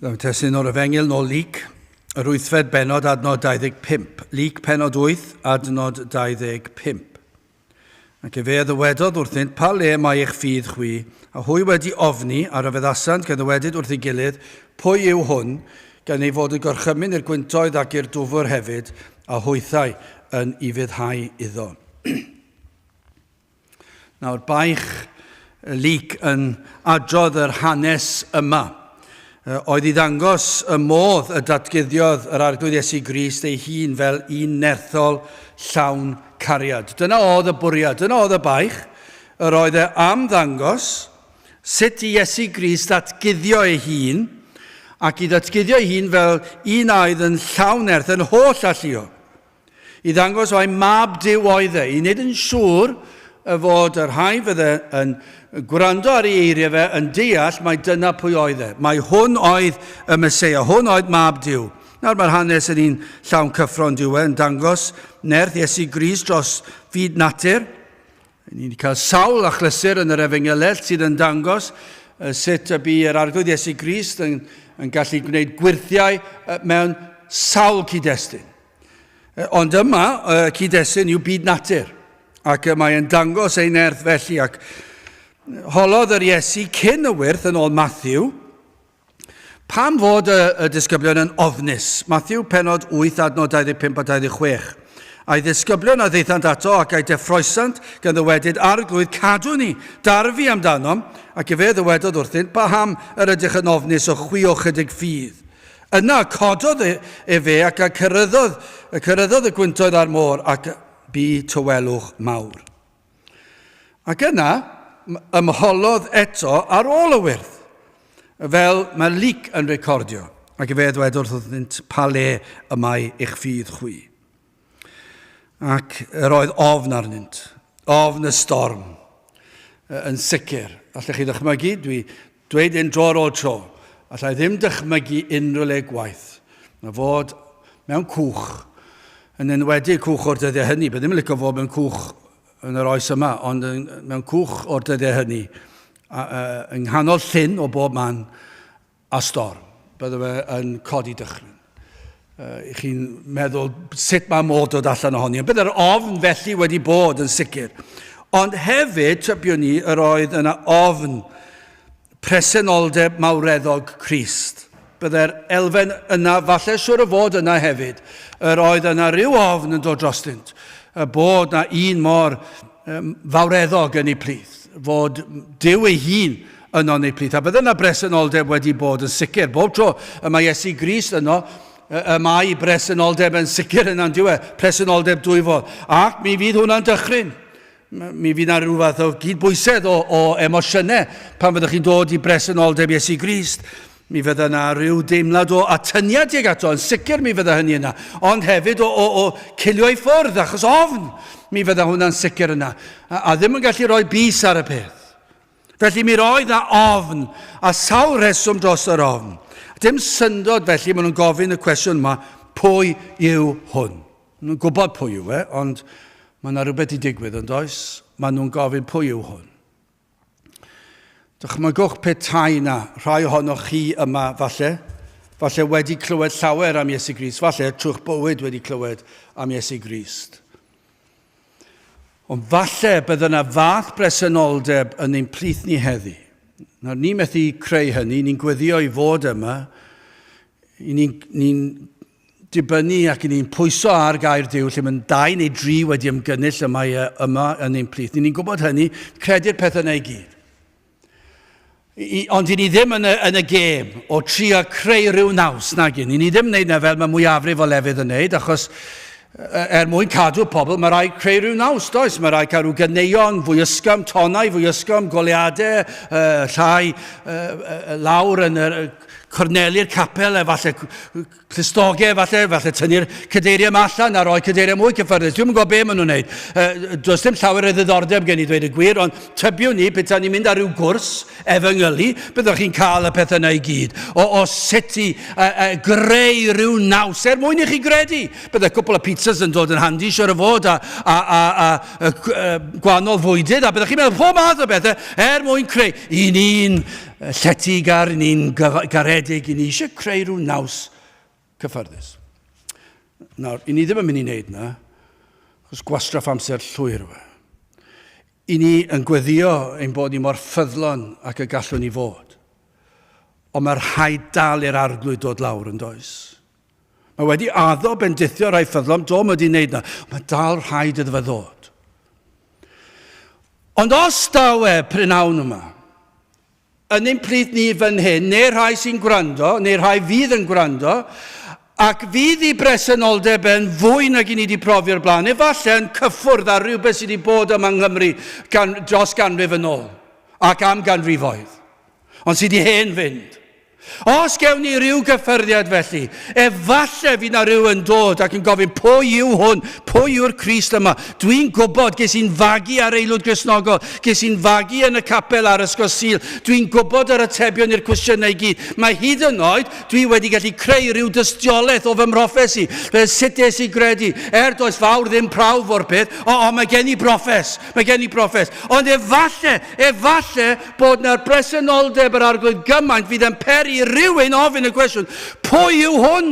Mewn testun o'r Efengyl nôl Luc, yr wythfed bennod adnod 25. Luc pennod 8, adnod 25. Ac efe a ddywedodd wrthynt, Pa le mae eich ffydd chwi? A hwy wedi ofni, a ryfeddasant, gan ddywedyd wrth ei gilydd, Pwy yw hwn? Gan ei fod yn gorchymyn i'r gwyntoedd ac i'r dwfr hefyd, a hwythau yn ufuddhau iddo. Nawr, baich Luc yn adrodd yr hanes yma oedd i ddangos y modd y datguddiodd yr Arglwydd Iesu Grist ei hun fel un nerthol llawn cariad. Dyna oedd y bwriad, dyna oedd y baich. Yr oedd e am ddangos sut i Iesu Grist ddatguddio ei hun ac i ddatguddio ei hun fel un a oedd yn llawn nerth, yn holl alluog. I ddangos mai mab Duw oedd e, i wneud yn siŵr y fod y rhai fydde yn gwrando ar ei eiriau fe yn deall mai dyna pwy oedd e. Mai hwn oedd y Meseia, hwn oedd mab Duw. Nawr mae'r hanes yn un llawn cyffro yn diwe, yn dangos nerth Iesu Grist dros fyd natur. Ni wedi cael sawl achlysur yn yr Efengylau sydd yn dangos sut y bu yr Arglwydd Iesu Grist yn, yn gallu gwneud gwyrthiau mewn sawl cyd-destun. Ond yma, y cyd-destun yw byd natur, ac mae yn dangos ei nerth felly, ac holodd yr Iesu cyn y wyrth yn ôl Matthew, pam fod y, y disgyblion yn ofnus? Matthew penod 8 adnod 25 a 26. A'i ddisgyblion a ddaethant ato ac a'i deffroesant gan ddywedyd, Arglwydd, cadw ni, darfu amdanom. Ac efe ddywedodd wrthynt, Paham yr ydych yn ofnus o chwi o chydig ffydd? Yna cododd e, efe ac a cyryddodd, y cyryddodd y gwyntoedd a'r môr ac bu tawelwch mawr. Ac yna ymholodd eto ar ôl y wyrth, fel mae Luc yn recordio, ac efe ddwedodd wrthynt pa le y mae eich ffydd chwi. Ac yr oedd ofn arnynt, ofn y storm, yn sicr. Allech chi ddychmygu, dwi dweud un dro ar ôl tro, allai ddim dychmygu unrhyw le gwaith na fod mewn cwch, yn enwedig cwch o'r dyddiau hynny. Bydd ddim yn licio fod mewn cwch yn yr oes yma, ond mewn cwch o'r dyddiau hynny, a, a, yng nghanol llyn o bob man, a storm. Bydde fe yn codi dychryn. Uh, I chi'n meddwl sut mae modd dod allan ohoni. Ond bydde'r ofn felly wedi bod yn sicr. Ond hefyd, tybiwn ni, yr oedd yna ofn presenoldeb mawreddog Crist. Bydde'r elfen yna, falle siwr o fod yna hefyd, yr oedd yna rhyw ofn yn dod drostynt, y bod na un mor um, fawreddog yn ei plith, fod Duw ei hun yno yn eu plith. A bydde yna bresenoldeb wedi bod yn sicr. Bob tro y mae Iesu Grist yno, y mae bresenoldeb yn sicr yna'n diwe, presenoldeb dwyfol. Ac mi fydd hwnna'n dychryn. Mi fydd yna rhyw fath o gydbwysedd o, o emosiynau pan fyddwch chi'n dod i bresenoldeb Iesu Grist. Mi fydda yna rhyw deimlad o atyniad tuag ato, yn sicr mi fydda hynny yna. Ond hefyd o, o, o cilio i ffwrdd achos ofn, mi fydda hwnna'n sicr yna. A, a ddim yn gallu rhoi bys ar y peth. Felly mi roedd na ofn, a sawl rheswm dros yr ofn. Dim syndod felly maen nhw'n gofyn y cwestiwn yma, pwy yw hwn? Maen nhw'n gwybod pwy yw e, ond mae yna rhywbeth i digwydd yn does? Maen nhw'n gofyn pwy yw hwn. Dychmygwch petai na rhai ohonoch chi yma falle, falle wedi clywed llawer am Iesu Grist, falle trwy'ch bywyd wedi clywed am Iesu Grist. Ond falle bydd yna fath bresenoldeb yn ein plith ni heddi. Nawr, ni methu creu hynny, ni'n gweddio i fod yma, ni'n ni dibynnu ac ni'n pwyso ar gair Duw lle mae'n dau neu dri wedi ymgynnull yma, yma yn ein plith. Ni'n gwybod hynny, credu'r pethau yna i gyd. I, ond i ni ddim yn y, yn y gêm o trio creu rhyw naws, nag i. Ni ddim yn gwneud na fel mae mwyafrif o lefydd yn gwneud, achos er mwyn cadw pobl, mae rhaid creu rhyw naws, does? Mae rhaid cael rhyw ganeuon fwy ysgafn, tonau fwy ysgafn, goleadau uh, llai uh, lawr yn yr corneli'r capel, efallai Clustogau falle, falle tynnu'r cadeiriau yma allan a rhoi cadeiriau mwy cyffyrddus. Dwi'm yn gwybod be maen nhw'n wneud. Uh, does dim llawer o ddiddordeb gen i dweud y gwir, ond tybiwn ni, petai ni'n mynd ar ryw gwrs efengylu, byddwch chi'n cael y pethau yna i gyd. O, o sut i uh, uh, greu rhyw naws, er mwyn i chi gredu. Bydde cwpl o pizzas yn dod yn handi, siwr o fod, a, a, a, a, a, a gwahanol fwydydd, a byddwch chi'n meddwl pob math o bethau er mwyn creu un un. lletygar, ni'n garedig, i ni eisiau creu rhyw naws cyffyrddus. Nawr, i ni ddim yn mynd i wneud na, achos gwastraff amser llwyr yw e. I ni yn gweddio ein bod ni mor ffyddlon ac y gallwn ni fod. Ond mae rhaid dal i'r arglwydd dod lawr yn does. Mae wedi addo bendithio rhai ffyddlon, do, mae wedi wneud na. Mae dal rhaid iddo fe ddod. Ond os daw e prynhawn yma, yn ein plith ni fan hyn, neu rhai sy'n gwrando, neu rhai fydd yn gwrando, ac fydd i bresenoldeb e'n fwy nag i ni wedi profi o'r blaen, efallai yn cyffwrdd ar rhywbeth sydd wedi bod yma yng Nghymru gan, dros ganrif yn ôl, ac am ganrifoedd, ond sydd wedi hen fynd. Os gewn ni ryw gyffyrddiad felly, efallai fydd na rhyw yn dod ac yn gofyn, pwy yw hwn? Pwy yw'r Crist yma? Dwi'n gwybod, ges i'n fagu ar aelwyd Gristnogol, ges i'n fagu yn y capel a'r ysgol Sul, dwi'n gwybod yr atebion i'r cwestiynau i gyd. Mae hyd yn oed, dwi wedi gallu creu rhyw dystiolaeth o fy mhroffes i, fel sut es i gredu, er does fawr ddim prawf o'r peth, o, o, mae gen i broffes, mae gen i broffes. Ond efallai, efallai bod na'r bresenoldeb yr arglwydd gymaint fydd yn peri i rywun ofyn y cwestiwn, pwy yw hwn?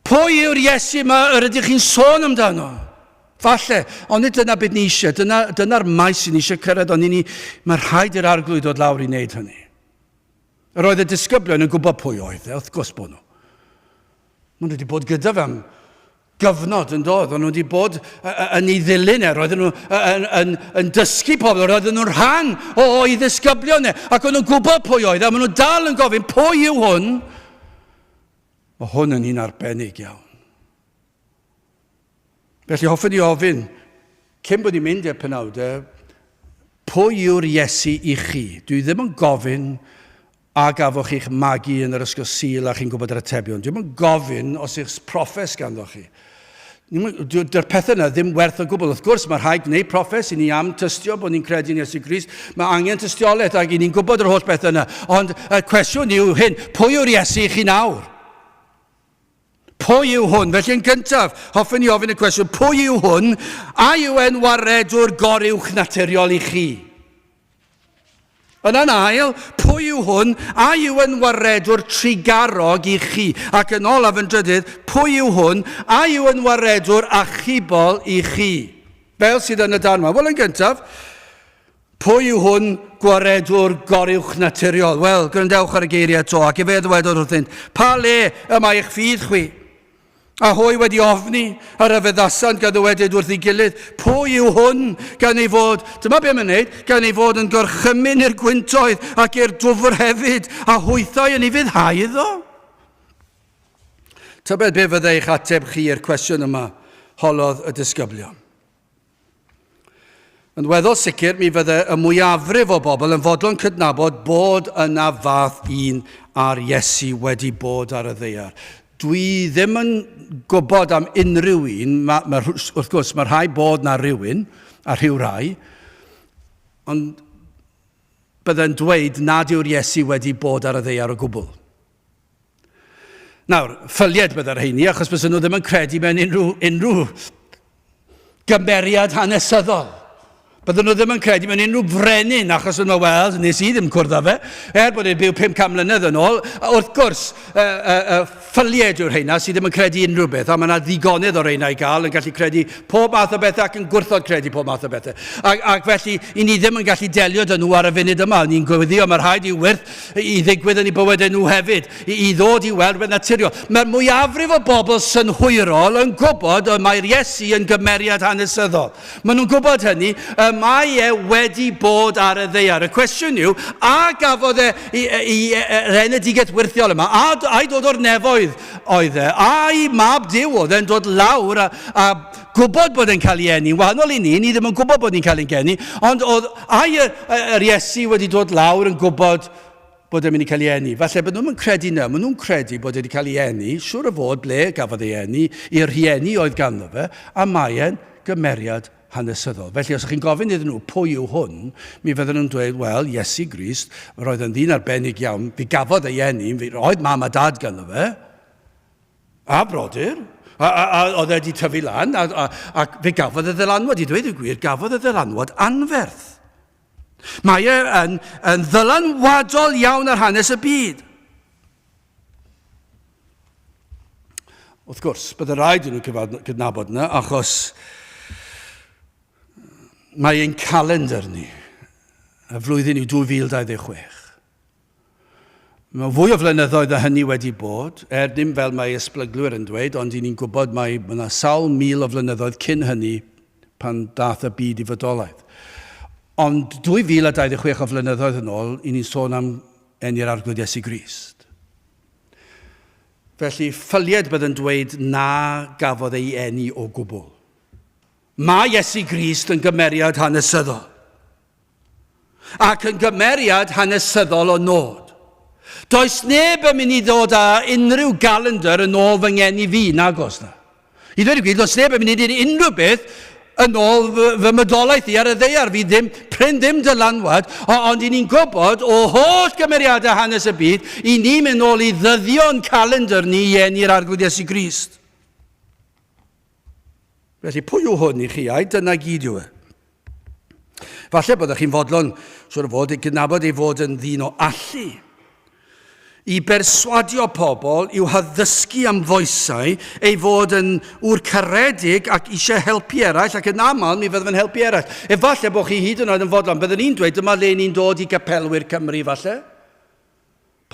Pwy yw'r Iesu yma yr ydych chi'n sôn amdano? Falle, ond nid dyna beth ni eisiau. Dyna, dyna'r maes sy'n eisiau cyrraedd, ond ni, mae rhaid i'r arglwydd dod lawr i wneud hynny. Yr oedd y disgyblion yn gwybod pwy oedd e, wrth gwrs bod nhw. Maen nhw wedi bod gyda fe am gyfnod yn dod. O'n nhw wedi bod yn ei ddilyn e, roedden nhw yn, yn, yn dysgu pobl, roedden nhw'n rhan o'i ddisgyblion e, ac o'n nhw'n gwybod pwy oedd e, a maen nhw dal yn gofyn, pwy yw hwn? Mae hwn yn un arbennig iawn. Felly hoffwn i ofyn, cyn bod ni'n mynd i'r penawdau, pwy yw'r Iesu i chi? Dwi ddim yn gofyn A gafoch chi'ch magu yn yr ysgol Sul a chi'n gwybod yr atebion? Dwi'm yn gofyn os eich proffes ganddo chi. Dy'r pethau yna ddim werth o gwbl. Wrth gwrs, mae rhaid gwneud proffes i ni am tystio bod ni'n credu yn Iesu Grist. Mae angen tystiolaeth ac i ni'n gwybod yr holl bethau yna. Ond y cwestiwn yw hyn, pwy yw'r Iesu i chi nawr? Pwy yw hwn? Felly yn gyntaf, hoffwn i ofyn y cwestiwn, pwy yw hwn? A yw e'n waredwr goruwch naturiol i chi? Yna'n ail, pwy yw hwn? A yw yn waredwr trugarog i chi? Ac yn olaf yn drydydd, pwy yw hwn? A yw yn waredwr achubol i chi? Fel sydd yn y darn yma. Wel, yn gyntaf, pwy yw hwn gwaredwr goruwch naturiol? Wel, gwrandewch ar y geiriau to, ac efe ddywedodd wrthynt, pa le y mae eich ffydd chwi? A hwy wedi ofni, a rhyfeddasant gan ddywedyd wrth ei gilydd, Pwy yw hwn, gan ei fod, dyma be mae'n wneud, gan ei fod yn gorchymyn i'r gwyntoedd ac i'r dwfr hefyd, a hwythau yn ufuddhau iddo? Tybed be fyddai eich ateb chi i'r cwestiwn yma, holodd y disgyblion. Yn weddol sicr, mi fydde y mwyafrif o bobl yn fodlon cydnabod bod yna fath un ar Iesu wedi bod ar y ddaear. Dwi ddim yn gwybod am unrhyw un, ma, ma, wrth gwrs mae rhai bod na rhywun, a rhyw rai, ond bydde'n dweud nad yw'r Iesu wedi bod ar y ddaear o gwbl. Nawr, ffylied bydde'r rheini, achos bysen nhw ddim yn credu mewn unrhyw, unrhyw gymeriad hanesyddol. Bydden nhw ddim yn credu mewn unrhyw frenin, achos yn wel, nes i ddim cwrdd â fe, er bod e'n byw 500 mlynedd yn ôl. Wrth gwrs, uh, uh, uh, ffylied yw'r rheina sydd ddim yn credu unrhyw beth, a mae yna ddigonedd o'r rheina i gael yn gallu credu pob math o bethau ac yn gwrthod credu pob math o bethau. Ac, ac felly, i ni ddim yn gallu delio dyn nhw ar y funud yma. Ni'n gweddio, mae rhaid i wyrth i ddigwydd yn eu bywydau nhw hefyd, i, i ddod i weld rhywbeth naturiol. Mae'r mwyafrif o bobl synhwyrol yn gwybod y mae'r Iesu yn gymeriad hanesyddol. Maen nhw'n gwybod hynny, y mae e wedi bod ar y ddeiar. Y cwestiwn yw, a gafodd e i, i, yr enedigaeth wyrthiol yma, a, a'i dod o'r nefoedd oedd e, a'i mab Duw oedd e'n dod lawr a, a gwybod bod e'n cael ei eni. Wahanol i ni, ni ddim yn gwybod bod ni'n cael ein geni, ond oedd ai yr, yr Iesu wedi dod lawr yn gwybod bod e'n mynd i cael ei eni. Falle bod nhw'n credu na, maen nhw'n credu bod e wedi cael ei eni, siŵr o fod ble gafodd ei eni, i'r rhieni oedd ganddo fe, a mae e'n gymeriad hanesyddol. Felly, os ydych chi'n gofyn iddyn nhw pwy yw hwn, mi fydden nhw'n dweud, wel, Iesu Grist, roedd yn ddyn arbennig iawn, fi gafodd ei eni, fi roedd mam a dad ganddo fe, A brodyr, a, a, a oedd e wedi tyfu lan, a, a, ac fe gafodd y ddylanwad, i ddweud y gwir, gafodd y ddylanwad anferth. Mae e yn, yn ddylanwadol iawn ar hanes y byd. Wrth gwrs, bydde rhaid i nhw cydnabod yna, achos mae ein calendr ni, y flwyddyn yw 2026. Mae fwy o flynyddoedd na hynny wedi bod, er dim fel mae esblyglwyr yn dweud, ond i ni'n gwybod mae yna sawl mil o flynyddoedd cyn hynny pan dath y byd i fodolaeth. Ond 2026 o flynyddoedd yn ôl, i ni'n sôn am eni'r Arglwydd Iesu Grist. Felly, ffylied bydd yn dweud na gafodd ei eni o gwbl. Mae Iesu Grist yn gymeriad hanesyddol. Ac yn gymeriad hanesyddol o nod. Does neb yn mynd i ddod â unrhyw galendr yn ôl fy ngeni fi, nagos na. I ddweud y gwir, does neb yn mynd i wneud unrhyw beth yn ôl fy, fy mydolaeth i ar y ddeiar. Fi ddim, prin ddim dylanwad, ond i ni'n gwybod o holl gymeriadau hanes y byd, i ni mynd ôl i ddyddio'n calendr ni i eni'r Arglwydd Iesu Grist. Felly, pwy yw hwn i chi? Ai dyna gyd yw e? Falle byddwch chi'n fodlon, siwr o fod, i gydnabod ei fod yn ddyn o allu i berswadio pobl i'w haddysgu am foesau, ei fod yn ŵr caredig ac eisiau helpu eraill, ac yn aml mi fyddaf yn helpu eraill. Efallai bod chi hyd yn oed yn fodlon. Byddwn i'n dweud dyma le ni'n dod i gapelwyr Cymru falle.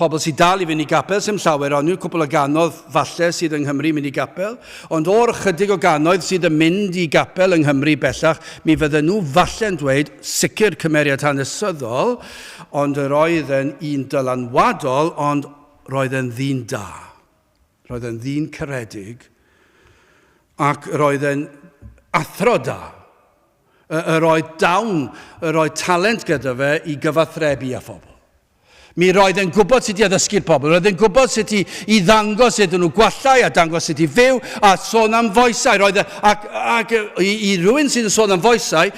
Pobl sydd dal i fynd i gapel, sy'm llawer ohonyn nhw, cwpl o gannoedd falle sydd yng Nghymru mynd i gapel, ond o'r ychydig o gannoedd sydd yn mynd i gapel yng Nghymru bellach, mi fydden nhw falle'n dweud, sicr cymeriad hanesyddol, ond yr oedd e'n un dylanwadol, ond roedd e'n ddyn da. Roedd e'n ddyn caredig, ac roedd e'n athro da. Yr oedd dawn, yr oedd talent gyda fe i gyfathrebu â phobl. Mi roedd e'n gwybod sut i addysgu'r pobl, roedd e'n gwybod sut i, i ddangos iddyn nhw gwallau a dangos sut i fyw a sôn am foesau. Roedd e, ac, ac i, i rywun sydd yn sôn am foesau,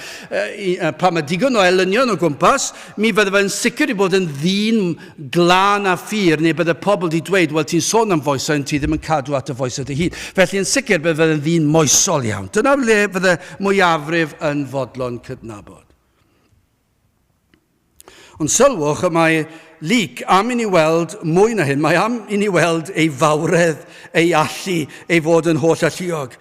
i, pan mae digon o elynion o gwmpas, mi fydde fe'n sicr i bod yn ddyn glân a ffyr, neu bydde pobl wedi dweud, wel ti'n sôn am foesau, ond ti ddim yn cadw at y foesau dy hun. Felly yn sicr bydde fe'n ddyn moesol iawn. Dyna le fydde mwyafrif yn fodlon cydnabod. Ond sylwch, y mae Luc am i ni weld mwy na hyn. Mae am i ni weld ei fawredd, ei allu, ei fod yn holl alluog.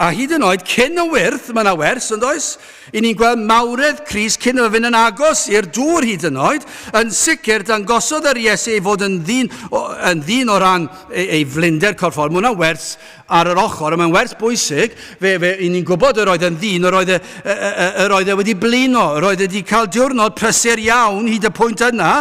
A hyd yn oed cyn y wyrth, mae yna wers, yn does? I ni'n gweld mawredd Crist cyn iddo fynd yn agos i'r dŵr hyd yn oed. Yn sicr, dangosodd yr Iesu ei fod yn ddyn, yn ddyn o ran ei, ei flinder corfforol. Mae hwnna'n wers ar yr ochr, a mae'n wers bwysig, fe, fe, i ni'n gwybod yr oedd yn ddyn, yr oedd e, yr oedd e wedi blino, yr oedd e wedi cael diwrnod prysur iawn hyd y pwynt yna,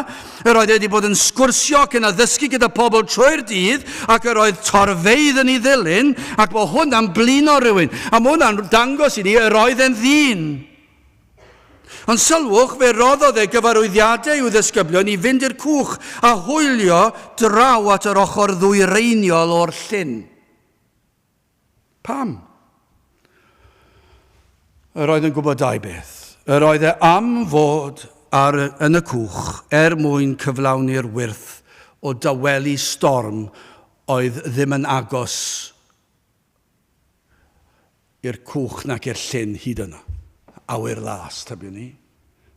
yr oedd e wedi bod yn sgwrsio ac yn addysgu gyda pobl trwy'r dydd, ac yr oedd torfeydd yn ei ddilyn, ac bod hwnna'n blino rhywun. A mae hwnna'n dangos i ni yr oedd e'n ddyn. Ond sylwch, fe roddodd e gyfarwyddiadau i'w ddisgyblion i fynd i'r cwch a hwylio draw at yr ochr ddwyreiniol o'r llyn. Pam? Yr oedd yn gwybod dau beth. Yr oedd e am fod ar, yn y cwch er mwyn cyflawni'r wyrth o dawelu storm oedd ddim yn agos i'r cwch nac i'r llyn hyd yna. Awyr las, tybiwn i.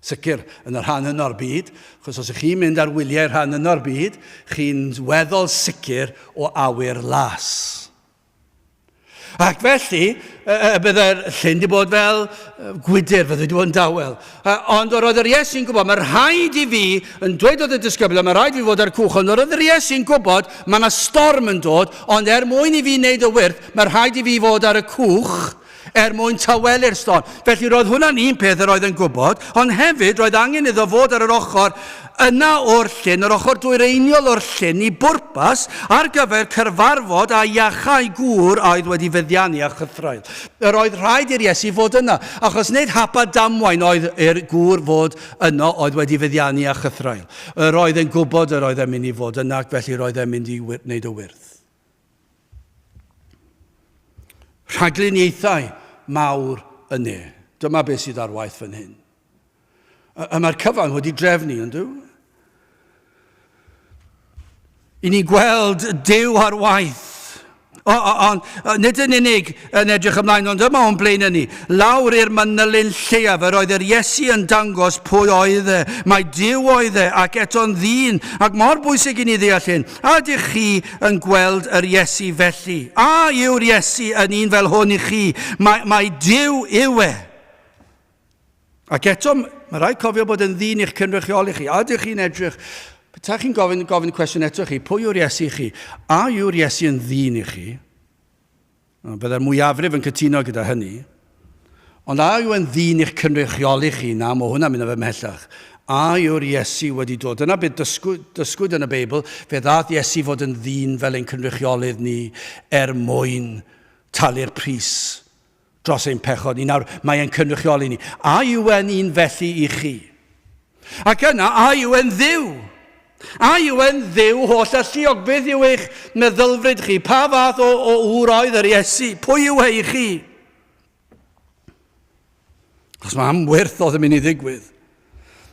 Sicr, yn y rhan yna o'r byd, achos os ych chi'n mynd ar wyliau rhan yna o'r byd, chi'n weddol sicr o awyr las. Ac felly, y byddai'r llyn wedi bod fel gwydr, fydde wedi bod yn dawel. Ond yr oedd yr Iesu'n gwybod, mae rhaid i fi, yn dweud oedd y disgyblion, mae rhaid i fi fod ar cwch, ond yr oedd yr Iesu'n gwybod, mae yna storm yn dod, ond er mwyn i fi wneud y wyrth, Mae rhaid i fi fod ar y cwch er mwyn tawelu'r storm. Felly roedd hwnna'n un peth yr oedd yn gwybod, ond hefyd roedd angen iddo fod ar yr ochr yna o'r llyn, yr ochr dwyreiniol o'r llyn, i bwrpas ar gyfer cyfarfod a iachau gŵr a oedd wedi feddiannu â chythraul. Yr oedd rhaid i'r Iesu fod yna, achos nid hap a damwain oedd i'r gŵr fod yno oedd wedi feddiannu â chythraul. Yr oedd e'n gwybod yr oedd e'n mynd i fod yna, ac felly roedd e'n mynd i wneud y wyrth. Rhagluniaethau mawr y ne. Dyma beth sydd ar waith fan hyn. A mae'r cyfan wedi drefnu, yn dyw? I ni'n gweld Duw ar waith. Ond nid yn unig yn edrych ymlaen, ond yma o'n blaen ni, lawr i'r manylyn lleiaf, yr oedd yr Iesu yn dangos pwy oedd e. Mae Duw oedd e, ac eto'n ddyn, ac mor bwysig i ni ddeall hyn. A ydych chi yn gweld yr Iesu felly? A yw'r Iesu yn un fel hwn i chi? Mae, mae Duw yw e. Ac eto, mae rhaid cofio bod yn ddyn i'ch cynrychioli chi. A ydych chi'n edrych, petai chi'n gofyn, gofyn cwestiwn eto chi, pwy yw'r Iesu i chi? A yw'r Iesu yn ddyn i chi? Byddai'r mwyafrif yn cytuno gyda hynny. Ond a yw e'n ddyn i'ch cynrychioli chi? Na, mae hwnna'n mynd â fe mhellach. A yw'r Iesu wedi dod? Dyna beth dysgwyd, dysgwyd yn y Beibl. Fe ddaeth Iesu fod yn ddyn fel ein cynrychiolydd ni er mwyn talu'r pris dros ein pechod ni. Nawr, mae e'n cynrychioli ni. A yw e'n un felly i chi? Ac yna, a yw e'n ddiw? A yw e'n ddiw holl alluog? Beth yw eich meddylfryd chi? Pa fath o, o ŵr oedd yr Iesu? Pwy yw e i chi? Os mae am wyrth oedd yn mynd i ddigwydd.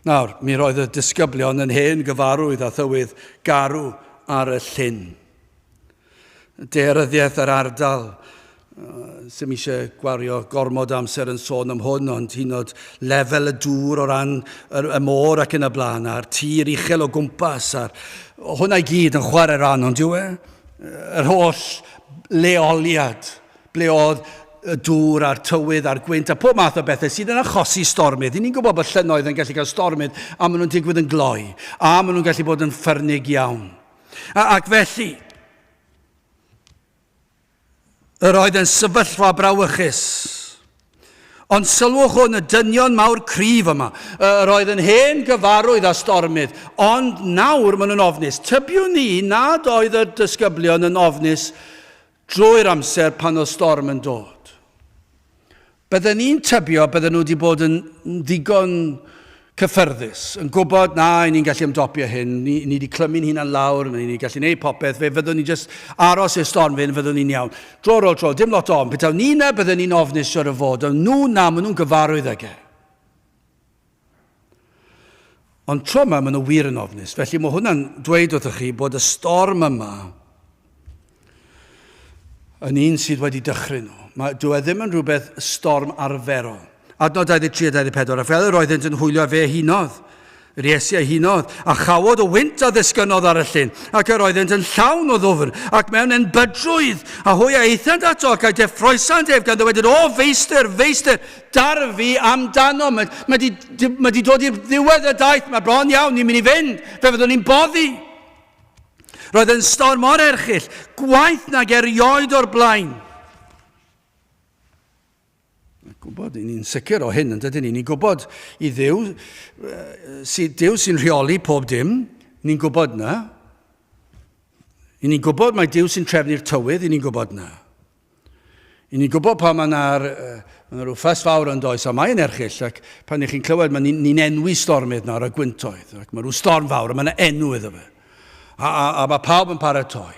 Nawr, mi roedd y disgyblion yn hen gyfarwydd â thywydd garw ar y llyn. Daearyddiaeth yr ardal, sy'm eisiau gwario gormod o amser yn sôn am hwn, ond hyd yn oed lefel y dŵr o ran y, y môr ac yn y blaen, a'r tir uchel o gwmpas, a'r, hwnna i gyd yn chwarae rhan, ond yw e? Yr holl leoliad, ble oedd y dŵr a'r tywydd a'r gwynt a pob math o bethau sydd yn achosi stormydd. Ni'n gwybod bod llynnoedd yn gallu cael stormydd a maen nhw'n digwydd yn gloi a maen nhw'n gallu bod yn ffyrnig iawn. A, ac felly, yr oedd yn sefyllfa brawychus. Ond sylwch hwn, y dynion mawr cryf yma, yr oedd yn hen gyfarwydd â stormydd, ond nawr maen nhw'n ofnus. Tybiwn ni nad oedd y disgyblion yn ofnus drwy'r amser pan oedd storm yn dod. Bydden ni'n tybio bydden nhw wedi bod yn ddigon cyffyrddus, yn gwybod na, ni'n gallu ymdopi â hyn, ni, ni wedi clymu'n hunan lawr, ni ni'n gallu gwneud popeth, fe fyddwn ni jyst aros i'r storm fynd, fyddwn ni'n iawn. Dro ar ôl tro, dim lot o ofn. Petawn ni na, bydden ni'n ofnus siwr o fod, ond nhw na, maen nhw'n gyfarwydd ag e. Ond tro yma, maen nhw wir yn ofnus. Felly mae hwnna'n dweud wrthych chi bod y storm yma yn un sydd wedi dychryn nhw. Mae, dyw e ddim yn rhywbeth storm arferol. Adnod 23 a 24, a fel yr oeddynt yn hwylio fe hunodd, yr Iesu a hunodd, a chawod o wynt a ddisgynnodd ar y llyn, ac yr oeddynt yn llawn o ddwfr, ac mewn enbydrwydd, a hwy a aethant ato, ac a deffroesant ef, gan ddywedyd, O feistr, feistr, Darfu amdano. Mae, mae, di, mae di dod i'r ddiwedd y daith, mae bron iawn, ni'n mynd i fynd, fe fyddwn ni'n boddi. Roedd yn storm mor erchyll, gwaeth nag erioed o'r blaen. Gwybod, ni'n sicr o hyn, yn dydyn ni? Ni'n gwybod i Dduw, sy, Duw sy'n rheoli pob dim, ni'n gwybod na. Ni'n gwybod mai Duw sy'n trefnu'r tywydd, ni'n gwybod na. I ni'n gwybod pan mae yna ma rhyw ffys fawr yn does, a mae'n erchyll, ac pan ych chi'n clywed, mae ni'n ni enwi stormydd nawr a gwyntoedd, ac mae rhyw storm fawr, a mae yna enw iddo fe. A, a, a mae pawb yn paratoi.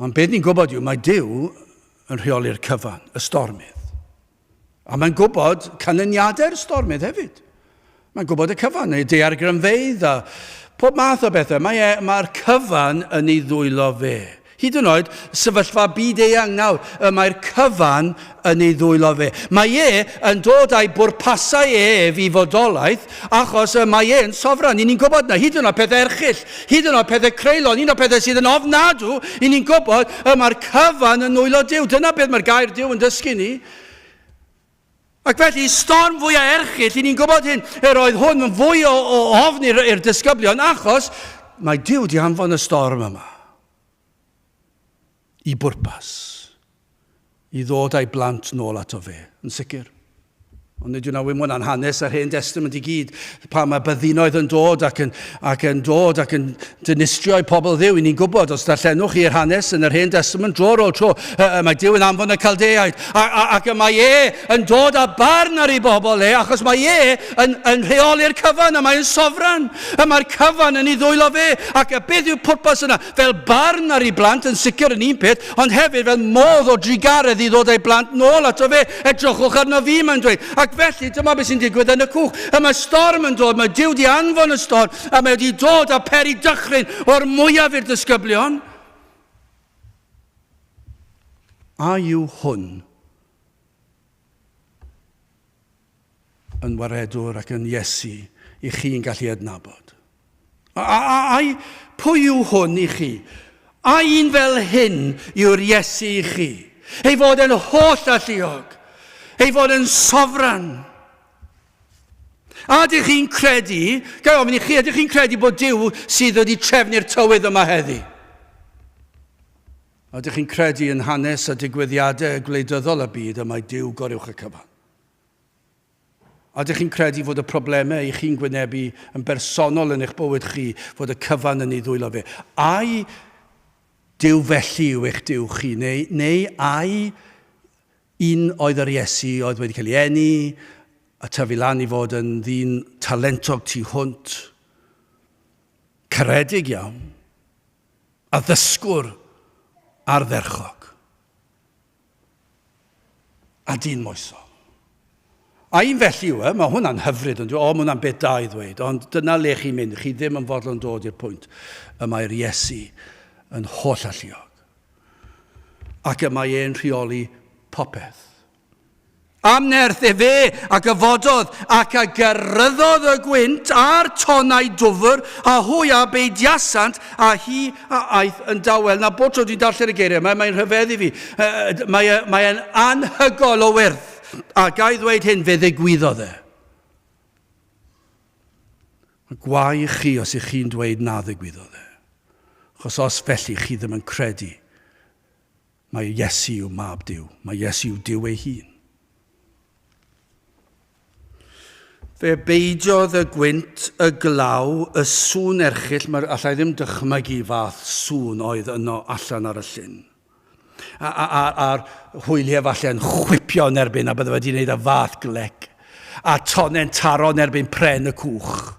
Ond beth ni'n gwybod yw, mae Duw yn rheoli'r cyfan, y stormydd. A mae'n gwybod canlyniadau'r stormydd hefyd. Mae'n gwybod y cyfan, neu daeargrynfeydd a pob math o bethau. Mae e, mae'r cyfan yn ei ddwylo fe. Hyd yn oed sefyllfa byd eang nawr, y mae'r cyfan yn ei ddwylo fe. Mae e yn dod â'i bwrpasau ef i fodolaeth achos y mae e'n sofran. I ni'n gwybod na, hyd yn oed pethau erchyll, hyd yn oed pethau creulon, un o'r pethau sydd yn ofnadw, i ni'n gwybod y mae'r cyfan yn nwylo Duw. Dyna beth mae'r gair Duw yn dysgu ni. Ac felly, storm fwyaf erchyll, i ni'n gwybod hyn, yr oedd hwn yn fwy o, o ofn i'r disgyblion, achos mae Duw di anfon y storm yma i bwrpas, i ddod â'i blant nôl ato fe, yn sicr. Ond nid yw'n awym hwnna'n hanes yr Hen Testament i gyd, pa mae byddinoedd yn dod ac yn, ac yn dod ac yn dinistrio i pobl Dduw. I ni'n gwybod, os darllenwch chi'r hanes yn yr Hen Testament dro ar ôl tro, mae Duw yn anfon y Caldeaid, a, a, ac y mae e yn dod â barn ar ei bobl e, achos mae e yn, yn rheoli'r cyfan a mae'n sofran. Y mae'r cyfan yn ei ddwylo fe, ac y beth yw'r pwrpas yna? Fel barn ar ei blant yn sicr yn un peth, ond hefyd fel modd o drugaredd i ddod â'i blant nôl ato fe. Edrychwch arno fi, mae'n dweud. Ac felly, dyma beth sy'n digwydd yn y cwch. Y mae storm yn dod, mae Duw di anfon y storm, a mae wedi dod â peri dychryn o'r mwyaf i'r disgyblion. A yw hwn yn waredwr ac yn Iesu i chi'n gallu adnabod? A, a, a, pwy yw hwn i chi? A un fel hyn yw'r Iesu i chi? Ei fod yn holl alluog, ei fod yn sofran. A ydych chi'n credu, gael ofyn i chi, ydych chi'n credu bod Duw sydd wedi trefnu'r tywydd yma heddi? A ydych chi'n credu yn hanes a digwyddiadau gwleidyddol y byd y mae Duw goruwch y cyfan? A ydych chi'n credu fod y problemau i chi'n gwynebu yn bersonol yn eich bywyd chi, fod y cyfan yn ei ddwylo fe? Ai Duw felly yw eich Duw chi, neu, neu ai un oedd yr Iesu oedd wedi cael ei eni a tyfu lan i fod yn ddyn talentog tu hwnt, caredig iawn, addysgwr ardderchog a dyn moesol. A un felly yw e, mae hwnna'n hyfryd, ond o, mae hwnna'n beth da i ddweud, ond dyna le chi'n mynd, chi ddim yn fodlon dod i'r pwynt y mae'r Iesu yn holl alluog. Ac y mae e'n rheoli popeth. Am nerth efe a gyfododd ac a geryddodd y gwynt a'r tonnau dwfr, a hwy a beidiasant, a hi a aeth yn dawel. Na, bob tro dwi'n darllen y geiriau yma, mae'n rhyfeddu fi. Mae, e, mae e'n anhygoel o wyrth. A ga i ddweud hyn, fe ddigwyddodd e. Gwae i chi os ych chi'n dweud na ddigwyddodd e. Achos os felly chi ddim yn credu Mae Iesu yw mab Duw. Mae Iesu yw Duw ei hun. Fe beidiodd y gwynt, y glaw, y sŵn erchyll, mae'r allai ddim dychmygu fath sŵn oedd yno allan ar y llyn. A, a, a, a'r hwyliau falle yn chwipio yn erbyn a bydde wedi gwneud y fath glec. A tone'n taro yn erbyn pren y cwch.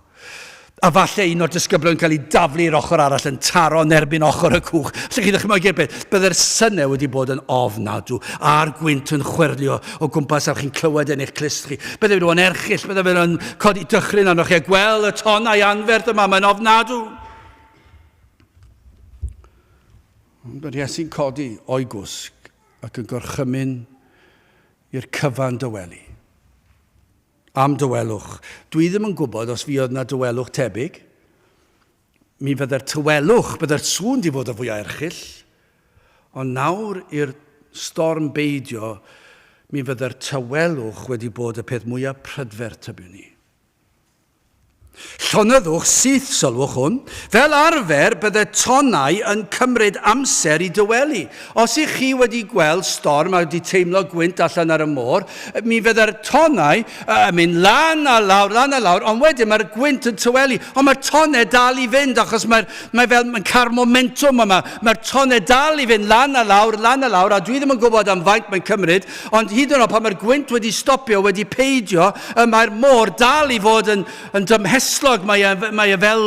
A falle un o'r disgyblion yn cael ei daflu i'r ochr arall yn taro yn erbyn ochr y cwch. Allwch chi ddychmygu'r beth? Byddai'r synau wedi bod yn ofnadw, a'r gwynt yn chwyrlio o gwmpas a chi'n clywed yn eich clust chi. Byddai wedi bod yn erchyll, byddai wedi yn codi dychryn arnoch chi a gweld y tonnau anferth yma, mae'n ofnadw. Ond bod Iesu'n codi o'i gwsg ac yn gorchymyn i'r cyfan dywelu. Am dawelwch. Dwi ddim yn gwybod os fuodd 'na dawelwch tebyg. Mi fydde'r tawelwch, bydde'r sŵn 'di bod y fwya erchyll. Ond nawr i'r storm beidio, mi fydde'r tawelwch wedi bod y peth mwya prydferth tybiwn i. Llonyddwch syth, sylwch hwn. Fel arfer, bydde tonnau yn cymryd amser i dywelu. Os ych chi wedi gweld storm a wedi teimlo gwynt allan ar y môr, mi fydde'r tonnau yn mynd lan a lawr, lan a lawr, ond wedyn mae'r gwynt yn tywelu. Ond mae'r tonnau dal i fynd achos mae'r, mae fel, mae'n cael momentwm yma. Mae'r tonnau dal i fynd lan a lawr, lan a lawr, a dwi ddim yn gwybod am faint mae'n cymryd, Ond hyd yn oed pan mae'r gwynt wedi stopio, wedi peidio, y mae'r môr dal i fod yn, yn dymheslog, mae e, mae e fel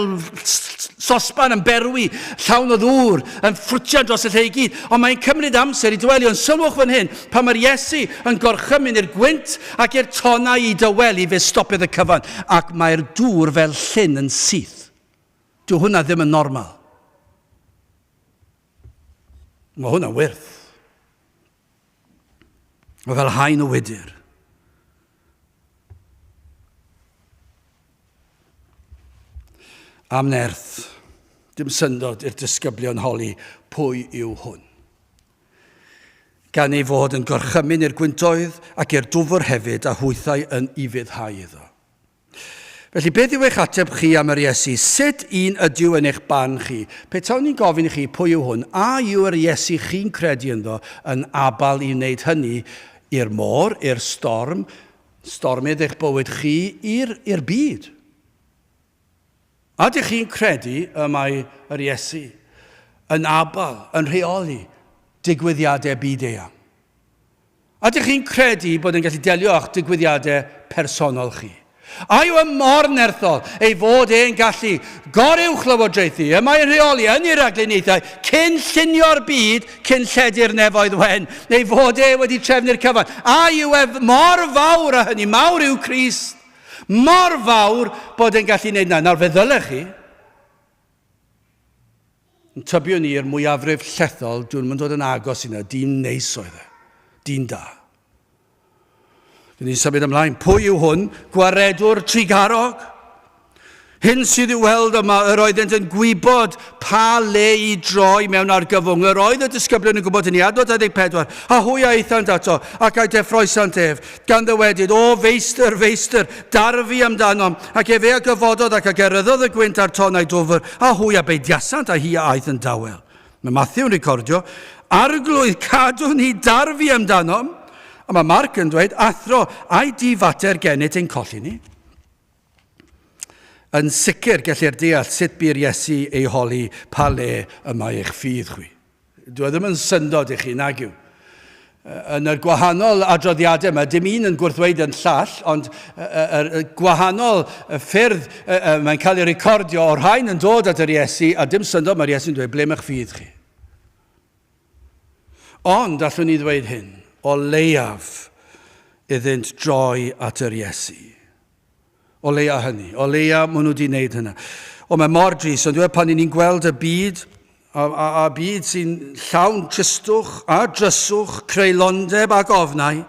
sosban yn berwi, llawn o ddŵr, yn ffrwtian dros y lle i gyd. Ond mae'n cymryd amser i dywelu. Ond sylwch fan hyn, pan mae'r Iesu yn gorchymyn i'r gwynt ac i'r tonnau i dywelu, fe stopiodd y cyfan. Ac mae'r dŵr fel llyn yn syth. Dyw hwnna ddim yn normal. Mae hwnna'n wyrth. Mae fel haen o wydr. Am nerth, dim syndod i'r disgyblion holi pwy yw hwn. Gan ei fod yn gorchymyn i'r gwyntoedd ac i'r dwfr hefyd a hwythau yn ufuddhau iddo. Felly, beth yw eich ateb chi am yr Iesu? Sut un ydyw yn eich barn chi? Petawn i'n gofyn i chi pwy yw hwn, a yw yr Iesu chi'n credu ynddo yn abal i wneud hynny i'r môr, i'r storm, stormydd eich bywyd chi, i'r, i'r byd? A ydych chi'n credu y mae yr Iesu yn abal, yn rheoli digwyddiadau byd eang? A ydych chi'n credu bod e'n gallu delio â'ch digwyddiadau personol chi? A yw e mor nerthol ei fod e'n gallu goruwchlywodraethu, y mae'n rheoli yn ei ragluniaethau cyn llunio'r byd, cyn lledu'r nefoedd wen, neu fod e wedi trefnu'r cyfan? A yw e mor fawr â hynny? Mawr yw Crist. Mor fawr bod e'n gallu gwneud 'na. Nawr fe ddylech chi. Yn tybio ni i'r mwyafrif llethol, dyn nhw'n dod yn agos i na, dyn neis oedd e, dyn da. Dyn ni'n symud ymlaen. Pwy yw hwn? Gwaredwr trugarog. Hyn sydd i'w weld yma, yr oeddent yn gwybod pa le i droi mewn argyfwng. Yr oedd y disgyblion yn gwybod hynny, adnod 24, a hwy a aethant ato, ac a'i deffroesant ef, gan ddywedyd, O feistr, feistr, darfu amdanom. Ac efe a gyfododd ac a geryddodd y gwynt a'r tonnau dwfr, a hwy a beidiasant, a hi a aeth yn dawel. Mae Matthew yn recordio, Arglwydd, cadw ni darfu amdanom. A mae Mark yn dweud, Athro, ai di fater gennyt ein colli ni? Yn sicr, gellir deall sut bu'r Iesu ei holi pa le y mae eich ffydd chwi. Dwi e ddim yn syndod i chi, nag yw. Yn yr gwahanol adroddiadau yma, dim un yn gwrthweud yn llall, ond yr gwahanol ffyrdd mae'n cael ei recordio o'r rhain yn dod at yr Iesu, a dim syndod mae'r Iesu'n dweud, ble mae'ch ffydd chi? Ond allwn ni ddweud hyn, o leiaf iddynt droi at yr Iesu. O leia hynny. O leia maen nhw wedi wneud hynna. O, mae mor drist, ond dwi pan ni'n gweld y byd, a, a, a byd sy'n llawn tristwch a dryswch, creulondeb ac ofnau,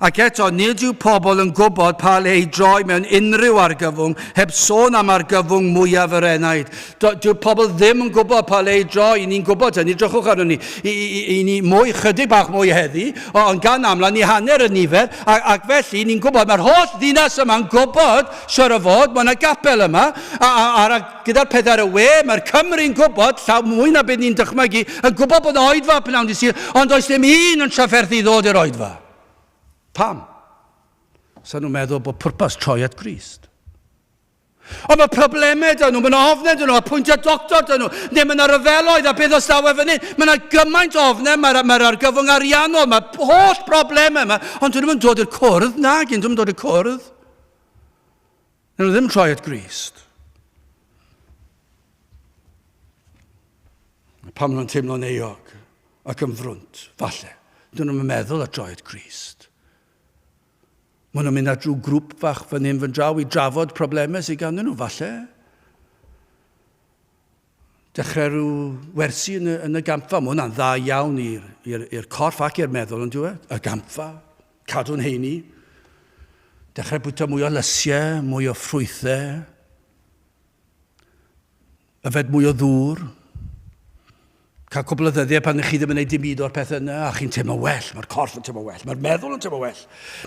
ac eto, nid yw pobl yn gwybod pa le i droi mewn unrhyw argyfwng, heb sôn am argyfwng mwyaf yr enaid. Dyw pobl ddim yn gwybod pa le i droi, ni'n gwybod hynny, drychwch arno ni. I, i, i ni mwy, chydig bach mwy heddi, ond gan amla ni hanner y nifer, ac, ac felly ni'n gwybod, mae'r holl ddinas yma'n gwybod, siwr o fod, mae yna gapel yma, a, a, a, a gyda'r pethau ar y we, mae'r Cymru'n gwybod, llaw mwy na beth ni'n dychmygu, yn gwybod bod yna oedfa pnawn dydd Sul, ond does dim un yn trafferthu i ddod i'r oedfa. Pam? Sa nhw'n meddwl bod pwrpas troi at Grist. Ond mae problemau dyn nhw, mae yna ofnau dyn nhw, apwyntiad doctor dyn nhw, neu mae yna ryfeloedd a beth os daw e fan hyn. Mae yna gymaint o ofnau, mae'r mae argyfwng ariannol, mae holl problemau yma, ond dyn nhw'n dod i'r cwrdd, na, gyn nhw'n dod i'r cwrdd. Dyn nhw ddim troi at Grist. Pam nhw'n teimlo'n euog ac yn frwnt, falle. Dyn nhw'n meddwl at droi at Grist. Maen nhw'n mynd at rhyw grŵp fach fan hyn fan draw i drafod problemau sydd ganddyn nhw, falle. Dechrau rhyw wersi yn y, yn y gampfa. Mae hwnna'n dda iawn i'r corff ac i'r meddwl, yn dweud. Y gampfa, cadw'n heini. Dechrau bwyta mwy o lysiau, mwy o ffrwythau. Yfed mwy o ddŵr. Cael cwbl o ddyddiau pan chi ddim yn gwneud dim byd o'r pethau yna, a chi'n teimlo well, mae'r corff yn teimlo well, mae'r meddwl yn teimlo well.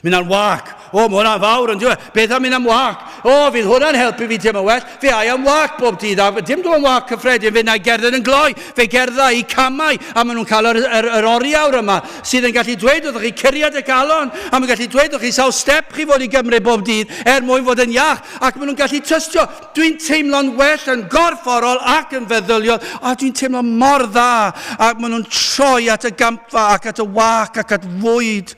Mynd am wac, o, mae hwnna'n fawr yn diwedd. Beth am mynd am wac? O, fydd hwnna'n helpu fi teimlo well. Fe ai am wac bob dydd, a dim dwi'n wac cyffredin, fe na i gerdded yn gloi, fe gerdda i camau, a maen nhw'n cael yr, yr, yr oriawr yma sydd yn gallu dweud wrthych chi curiad y galon, a maen gallu dweud wrthych chi sawl step chi fod i gymryd bob dydd er mwyn fod yn iach, ac maen nhw'n gallu tystio, Dwi'n teimlo'n well yn gorfforol ac yn feddyliol, a dwi'n teimlo mor dda, ac maen nhw'n troi at y gampfa ac at y wac ac at fwyd.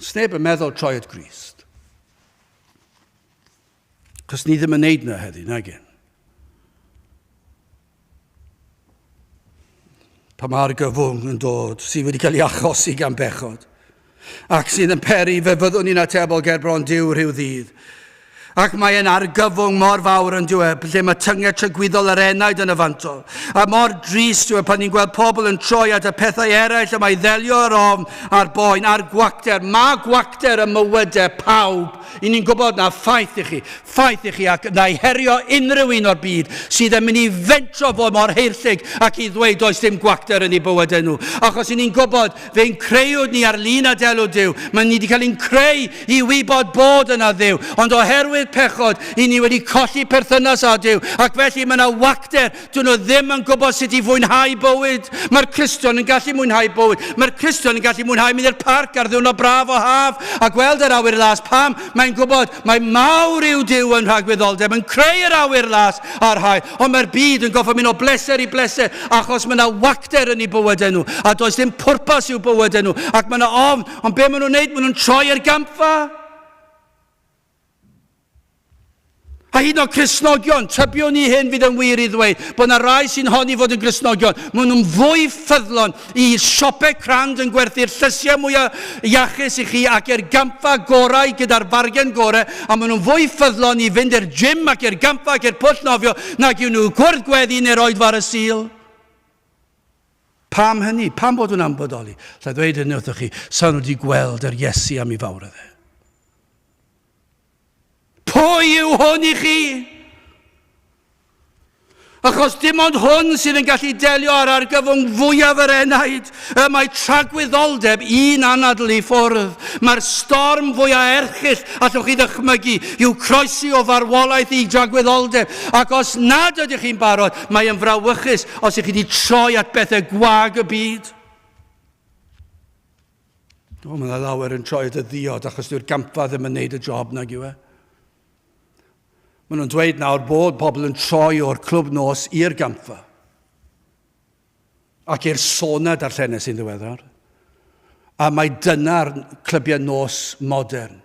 Sneb yn meddwl troi at Grist. Cos ni ddim yn neud na heddi, nag un. Pa mae'r gyfwng yn dod sydd wedi cael ei achosi gan bechod, ac sydd yn peri fe fyddwn ni'n atebol ger bron Duw rhyw ddydd. Ac mae e'n argyfwng mor fawr yn diwedd, lle mae tynged trygwyddol yr enaid yn y fantol. A mor drist yw e pan ni'n gweld pobl yn troi at y pethau eraill y mae ddelio yr ofn a'r boen a'r gwacter. Mae gwacter ym mywydau pawb. I ni'n gwybod na ffaith i chi. Ffaith i chi ac na i herio unrhyw un o'r byd sydd yn mynd i fentro fod mor heirllig ac i ddweud does dim gwacter yn eu bywydau nhw. Achos i ni'n gwybod, fe'n creuwyd ni ar lun a delw Duw. Mae ni wedi cael ein creu i wybod bod yna Dduw. Ond oherwydd pechod, i ni wedi colli perthynas â Duw. Ac felly mae yna wacter. Dyn nhw ddim yn gwybod sut i fwynhau bywyd. Mae'r Cristion yn gallu mwynhau bywyd. Mae'r Cristion yn gallu mwynhau mynd i'r parc ar ddiwrnod braf o haf a gweld yr awyr las. Pam? Mae'n gwybod mae mawr yw Duw yn rhagwyddoldeb, yn creu yr awyr las a'r haul. Ond mae'r byd yn goffo mynd o bleser i bleser achos mae yna wacter yn eu bywydau nhw a does dim pwrpas i'w bywydau nhw ac mae yna ofn. Ond be maen nhw'n wneud? Maen nhw'n troi i'r gampfa. A hyd yn oed Cristnogion, tybiwn i hyn fydd yn wir i ddweud, bod yna rai sy'n honni fod yn Gristnogion, maen nhw'n fwy ffyddlon i siopau crand yn gwerthu'r llysiau mwyaf iachus i chi ac i'r gampfa gorau gyda'r fargen gorau, a maen nhw'n fwy ffyddlon i fynd i'r gym ac i'r gampfa ac i'r pwll nofio nag yw nhw cwrdd gweddi neu'r oedfa ar y Sul. Pam hynny? Pam bod hwnna'n bodoli? Alla i ddweud hynny wrthoch chi, sa nhw wedi gweld yr Iesu am ei fawredd e. Pwy yw hwn i chi? Achos dim ond hwn sydd yn gallu delio â'r argyfwng fwyaf yr enaid. Y mae tragwyddoldeb un anadl i ffwrdd. Mae'r storm fwyaf erchyll allwch chi ddychmygu yw croesi o farwolaeth i dragwyddoldeb. Ac os nad ydych chi'n barod, mae yn frawychus os ych chi wedi troi at bethau gwag y byd. O, mae yna lawer yn troi at y ddiod achos dyw'r gampfa ddim yn neud y job nag yw e. Maen nhw'n dweud nawr bod pobl yn troi o'r clwb nos i'r gampfa. Ac i'r sona darllenes i'n ddiweddar. A mae dyna'r clybiau nos modern.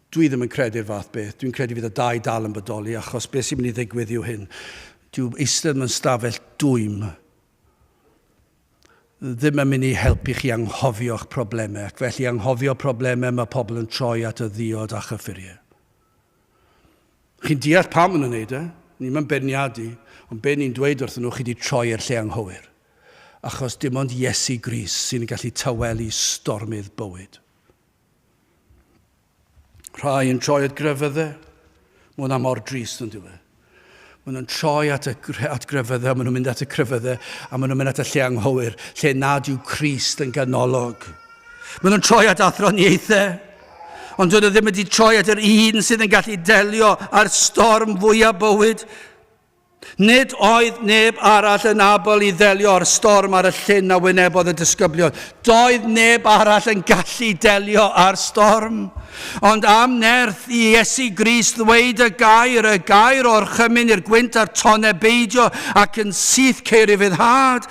Dwi ddim yn credu'r fath beth. Dwi'n credu fydd y dau dal yn bodoli achos beth sy'n mynd i ddigwydd yw hyn. Dyw eistedd mewn stafell dwym ddim yn mynd i helpu chi anghofio'ch problemau, ac felly anghofio problemau mae pobl yn troi at y ddiod a chyffuriau. Chi'n deall pam maen nhw'n neud e, ni'n mynd beirniadu, ond be ni'n dweud wrthyn nhw, chi wedi troi i'r lle anghywir. Achos dim ond Iesu Grist sy'n gallu tawelu stormydd bywyd. Rhai yn troi at grefyddau. Mae hwnna mor drist yn dyw e. Maen nhw'n troi at, y, at grefyddau, maen nhw'n mynd at y crefyddau, a maen nhw'n mynd at y lle anghywir, lle nad yw Crist yn ganolog. Maen nhw'n troi at athroniaethau, ond dyn nhw ddim wedi troi at yr un sydd yn gallu delio â'r storm fwyaf bywyd. Nid oedd neb arall yn abl i ddelio â'r storm ar y llyn a wynebodd y disgyblion. Doedd neb arall yn gallu delio â'r storm. Ond am nerth i Iesu Grist ddweud y gair, y gair o'r chymyn i'r gwynt a'r tonnau beidio, ac yn syth ceir ufuddhad.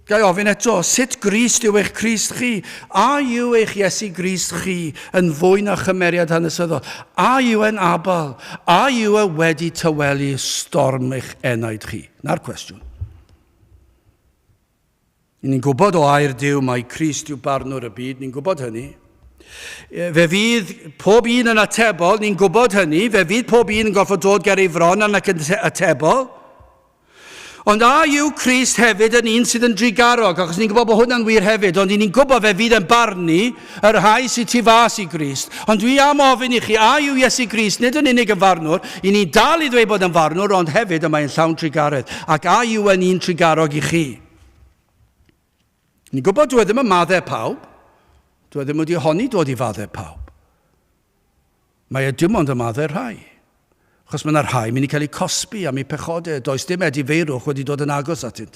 Ga i ofyn eto, sut Grist yw eich Crist chi? A yw eich Iesu Grist chi yn fwy na chymeriad hanesyddol? A yw e'n abal? A yw e wedi tawelu storm eich enaid chi? Na'r cwestiwn. Ni'n gwybod o air Duw mai Crist yw barnwr y byd, ni'n gwybod hynny. Fe fydd pob un yn atebol, ni'n gwybod hynny, fe fydd pob un yn gorfod dod ger ei fron ac yn atebol. Ond a yw Crist hefyd yn un sydd yn drugarog? Achos ni'n gwybod bod hwnna'n wir hefyd, ond ni'n gwybod fe fydd yn barnu y rhai sydd tu fas i Grist. Ond dwi am ofyn i chi, a yw Iesu Grist nid yn unig yn farnwr, i ni dal i ddweud bod yn farnwr, ond hefyd y mae'n llawn trugaredd, ac a yw yn un trugarog i chi? Ni'n gwybod dwi e ddim yn maddau pawb, dwi e ddim wedi honni dod i faddau pawb. Mae e dim ond yn maddau rhai. Achos mae yna rhai mynd i cael eu cosbi am eu pechodau. Does dim edifeirwch wedi dod yn agos atynt.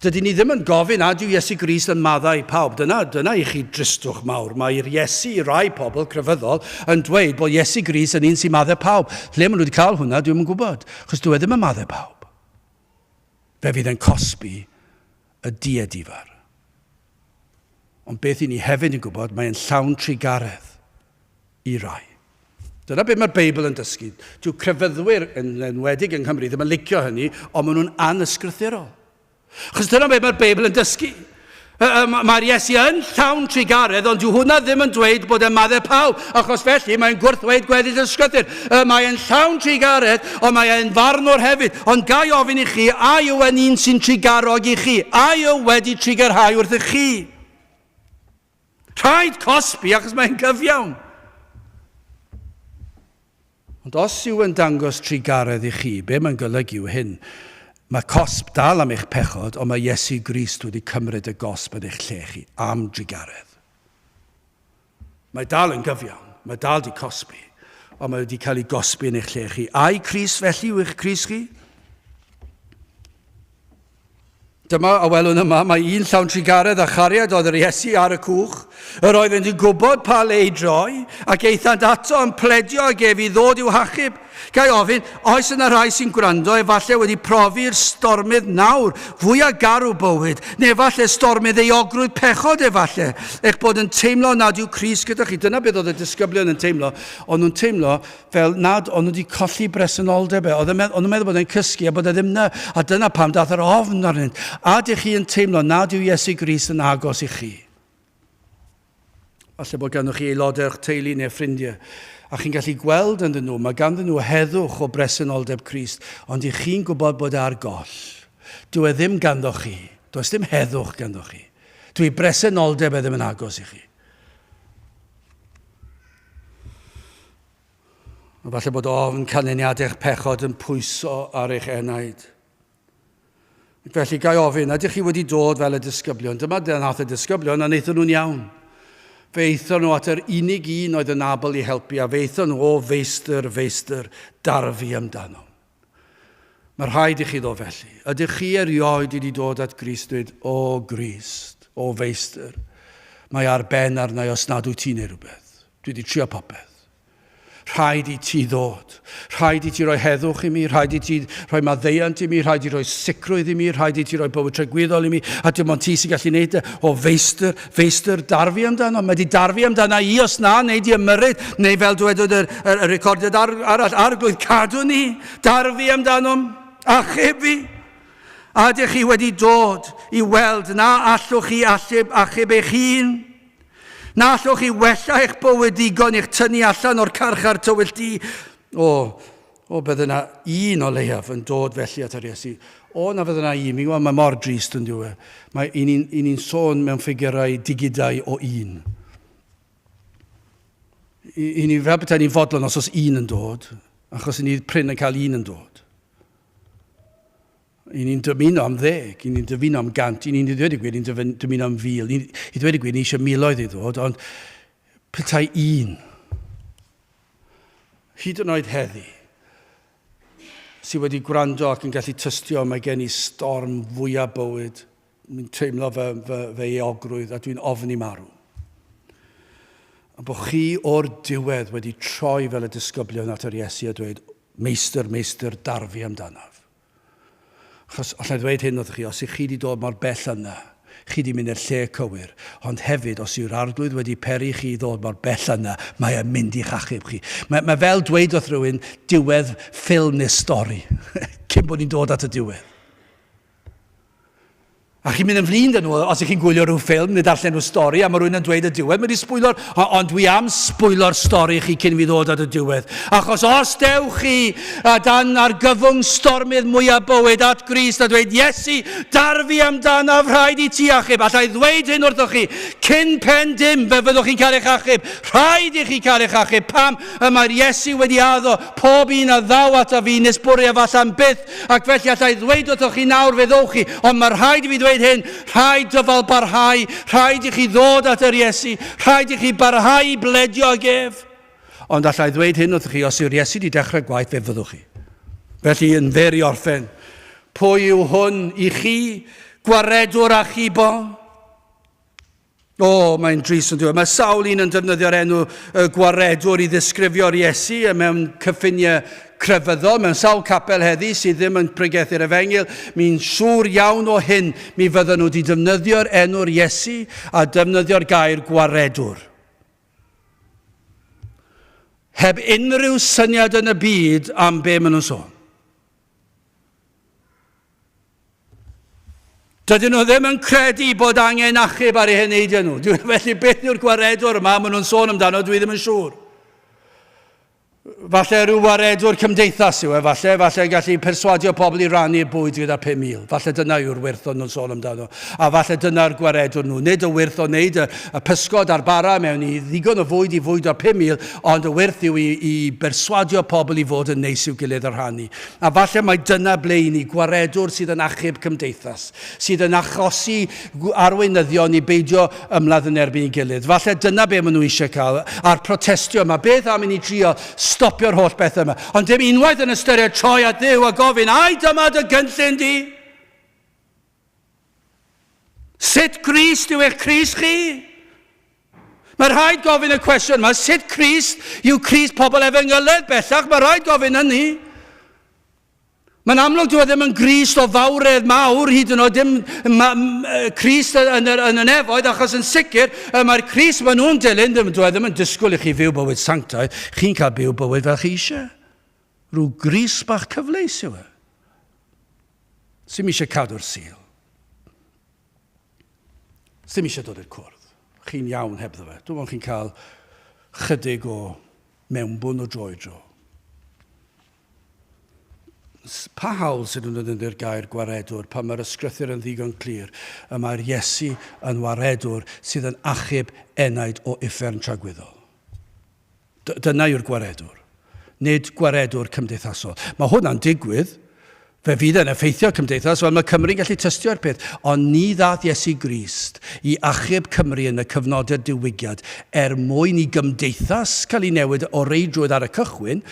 Dydy ni ddim yn gofyn a yw Iesu Grist yn maddau pawb. Dyna, dyna i chi dristwch mawr. Mae'r Iesu i rai pobl crefyddol yn dweud bod Iesu Grist yn un sy'n maddau pawb. Lle maen nhw wedi cael hwnna, dwi'm yn gwybod. Achos dyw e ddim yn maddau pawb. Fe fydd e'n cosbi y diedifar. Ond beth i ni hefyd yn gwybod, mae'n llawn trugaredd i rai. Dyna beth mae'r Beibl yn dysgu. Dyw crefyddwyr, yn enwedig yng Nghymru, ddim yn licio hynny, ond maen nhw'n anysgrythurol. Chos dyna beth mae'r Beibl yn dysgu. Mae'r Iesu yn llawn trugaredd, ond dyw hwnna ddim yn dweud bod e'n maddau pawb, achos felly mae'n gwrthweud gweddill y Ysgrythur. Mae'n llawn trugaredd, ond mae e'n farnwr hefyd. Ond ga i ofyn i chi, a yw e'n un sy'n trugarog i chi? A yw wedi trugarhau wrthych chi? Rhaid cosbi achos mae'n gyfiawn. Ond os yw yn dangos trugaredd i chi, be mae'n golygu yw hyn. Mae cosb dal am eich pechod, ond mae Iesu Grist wedi cymryd y gosb yn eich lle chi, am drugaredd. Mae dal yn gyfiawn, mae dal di cosbi, ond mae wedi cael ei gosbi yn eich lle chi. Ai Crist felly yw eich Crist chi? Dyma a welwn yma, mae un llawn trugaredd a chariad oedd yr Iesu ar y cwch. Yr oeddent yn gwybod pa le i droi, ac aethant ato yn pledio ag ef i ddod i'w hachub. Ga i ofyn, oes yna rhai sy'n gwrando efallai wedi profi'r stormydd nawr, fwyaf garw bywyd, neu efallai stormydd euogrwydd pechod efallai, eich bod yn teimlo nad yw Crist gyda chi. Dyna beth oedd y disgyblion yn teimlo. O'n nhw'n teimlo fel nad o'n nhw wedi colli bresenoldeb e. Oedd o'n nhw'n meddwl bod e'n cysgu a bod e ddim yna. A dyna pam dath yr ofn arnynt. A ydych chi yn teimlo nad yw Iesu Grist yn agos i chi? Falle bod ganddoch chi aelodau o'ch teulu neu ffrindiau, a chi'n gallu gweld ynddyn nhw, mae ganddyn nhw heddwch o bresenoldeb Crist, ond i chi'n gwybod bod e ar goll. Dyw e ddim ganddoch chi. Does dim heddwch ganddoch chi. Dwi bresenoldeb e ddim yn agos i chi. A falle bod ofn canlyniadau'ch pechod yn pwyso ar eich enaid. Ac felly, gai ofyn, ydych chi wedi dod fel y disgyblion? Dyma nath y disgyblion, a wnaethon nhw'n iawn. Fe aethon nhw at yr unig un oedd yn abl i helpu, a fe aethon nhw, o feistr, feistr, darfu amdano. Mae rhaid i chi ddod felly. Ydych chi erioed wedi dod at Grist dweud, o Grist, o feistr, mae ar ben arna i os nad wyt ti'n ei rhywbeth. Dwi wedi trio popeth. Rhaid i ti ddod. Rhaid i ti roi heddwch i mi, rhaid i ti rhoi maddeuant i mi, rhaid i roi sicrwydd i mi, rhaid i ti roi bywyd tragwyddol i mi, a dim ond ti sy'n gallu neud e. O feistr, feistr, darfu amdano. Mae di darfu amdana i os na, neu di ymyrryd, neu fel dwedodd yr, yr, yr recordiad ar, arall, arglwydd, cadw ni, darfu amdanom, achub fi. A ydych chi wedi dod i weld na allwch chi achub, achub eich hun? Na allwch chi wella eich bywyd ddigon i'ch tynnu allan o'r carchar tywyll du. O, o, bydde yna un o leiaf yn dod felly at yr Iesu. O, na fydde yna un. Fi'n gwybod, mae mor drist yn diwy. E. Mae i ni'n ni sôn mewn ffigurau digidau o un. I, i ni fel bethau ni'n fodlon os oes un yn dod, achos i ni prin yn cael un yn dod. I ni'n dymuno am ddeg, i ni'n dymuno am gant, i ni'n dweud y gwir, ni'n dymuno am fil. I ddweud y gwir, ni eisiau miloedd i ddod, ond petai un, hyd yn oed heddi, sydd wedi gwrando ac yn gallu tystio mae gen i storm fwyaf bywyd, mi'n teimlo fy, fy, fy euogrwydd a dwi'n ofni marw. A bod chi o'r diwedd wedi troi fel y disgyblion at yr Iesu a dweud, Meistr, meistr, darfu amdanaf. Achos, allai ddweud hyn wrthych chi, os ych chi wedi dod mor bell yna, chi wedi mynd i'r lle cywir, ond hefyd, os yw'r arglwydd wedi peri chi i ddod mor bell yna, mae e'n mynd i'ch achub chi. Mae, mae fel dweud wrth rhywun diwedd ffilm neu stori, cyn bod ni'n dod at y diwedd. A chi'n mynd yn flin dyn nhw os ych chi'n gwylio rhyw ffilm neu darllen rhyw stori a mae rhywun yn dweud y diwedd, mae wedi sbwylo'r... Ond dwi am sbwylo'r stori i chi cyn i fi ddod at y diwedd. Achos os dewch chi a dan argyfwng stormydd mwyaf bywyd at Grist a dweud, Iesu, darfu amdanaf, rhaid i ti achub. Alla i ddweud hyn wrthoch chi, cyn pen dim fe fyddwch chi'n cael eich achub. Rhaid i chi cael eich achub. Pam? Y mae'r Iesu wedi addo, pob un a ddaw ata fi nes bwriaf allan byth Ac felly alla i ddweud wrthoch chi nawr, fe ddowch chi, ond mae rhaid i fi ddweud hyn, rhaid dyfal barhau, rhaid i chi ddod at yr Iesu, rhaid i chi barhau i bledio ag ef. Ond alla i ddweud hyn wrthych chi, os yw'r Iesu wedi dechrau gwaith, fe fyddwch chi. Felly, yn fer i orffen, pwy yw hwn i chi, gwaredwr a chibo? O, mae'n drist yn dweud. Mae sawl un yn defnyddio'r enw y gwaredwr i ddisgrifio'r Iesu mewn cyffiniau crefyddol, mewn sawl capel heddi sydd ddim yn pregethu'r efengyl. Mi'n siŵr iawn o hyn mi fydden nhw wedi defnyddio'r enw'r Iesu a defnyddio'r gair gwaredwr. Heb unrhyw syniad yn y byd am be maen nhw'n sôn. Dydyn nhw ddim yn credu bod angen achub ar eu heneidiau nhw. Dwi, felly beth yw'r gwaredwr yma maen nhw'n sôn amdano, dwi ddim yn siŵr. Falle rhyw waredwr cymdeithas yw e, falle, falle gallu perswadio pobl i rannu'r bwyd gyda 5,000. Falle dyna yw'r wyrth o'n nhw'n sôn amdano. A falle dyna'r gwaredwr nhw. Nid y wyrth o wneud y, y pysgod a'r bara mewn i ddigon o fwyd i fwydo'r 5,000, ond y wyrth yw i, i berswadio pobl i fod yn neis i'w gilydd a rhannu. A falle mai dyna ble i ni, gwaredwr sydd yn achub cymdeithas, sydd yn achosi arweinyddion i beidio ymladd yn erbyn ei gilydd. Falle dyna be maen nhw eisiau cael, a'r protestio yma. Beth am i ni drio stopio'r holl beth yma? Ond dim unwaith yn ystyried troi at Dduw a gofyn, ai dyma dy gynllun di? Sut Grist yw eich Crist chi? Mae rhaid gofyn y cwestiwn yma, sut Crist yw Crist pobl efengyledd bellach? Mae rhaid gofyn hynny. Mae'n amlwg dyw e ddim yn Grist o fawredd mawr, hyd yn oed dim ma, Crist yn, yn, yn y nefoedd, achos yn sicr mae'r Crist maen nhw'n dilyn, ddim, dyw e ddim yn disgwyl i chi fyw bywyd sanctaidd, chi'n cael byw bywyd fel chi eisiau. Rhyw Grist bach cyfleus yw e. Sy'm eisiau cadw'r Sul. Sy'm eisiau dod i'r cwrdd. Chi'n iawn hebddo fe. Dwi'n meddwl chi'n cael chydig o mewnbwn o dro i dro. Pa hawl sydd yn defnyddio'r gair gwaredwr pan mae'r ysgrythur yn ddigon clir y mae'r Iesu yn waredwr sydd yn achub enaid o uffern tragwyddol? Dyna yw'r gwaredwr, nid gwaredwr cymdeithasol. Mae hwnna'n digwydd, fe fydd e'n effeithio cymdeithas, wel mae Cymru'n gallu tystio i'r peth, ond ni ddaeth Iesu Grist i achub Cymru yn y cyfnodau'r diwygiad er mwyn i gymdeithas cael ei newid o reidrwydd ar y cychwyn,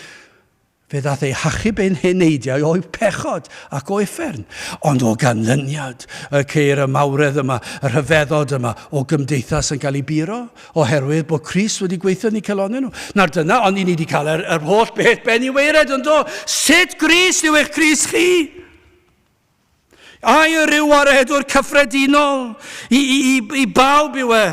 Fe ddaeth eu hachub ein heneidiau o'u pechod ac o uffern. Ond o ganlyniad y ceir y mawredd yma, y rhyfeddod yma o gymdeithas yn cael ei buro, oherwydd bod Crist wedi gweithio yn eu calonnau nhw. Nawr dyna, ond i ni wedi cael yr, yr holl beth ben i weired, yn do? Sut Grist yw eich Crist chi? Ai y rhyw waredwr cyffredinol i, i, i, i bawb yw e?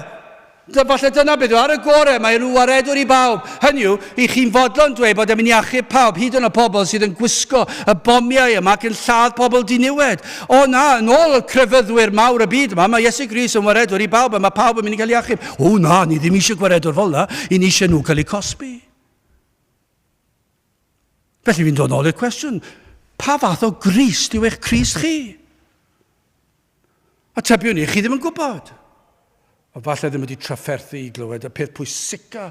Falle dyna beth yw, ar y gorau mae rhyw waredwr i bawb. Hynny yw, i chi'n fodlon dweud bod e'n mynd i achub pawb, hyd yn oed pobl sydd yn gwisgo y bomiau yma ac yn lladd pobl diniwed. O na, yn ôl y crefyddwyr mawr y byd yma, mae Iesu Grist yn waredwr i bawb a mae pawb yn mynd i gael ei achub. O na, ni ddim eisiau gwaredwr fel yna, i ni eisiau nhw cael eu cosbi. Felly fi'n dod nôl i'r cwestiwn, pa fath o Grist yw eich Crist chi? A tybiwn i, chi ddim yn gwybod. Ond falle ddim wedi trafferthu i glywed y peth pwysica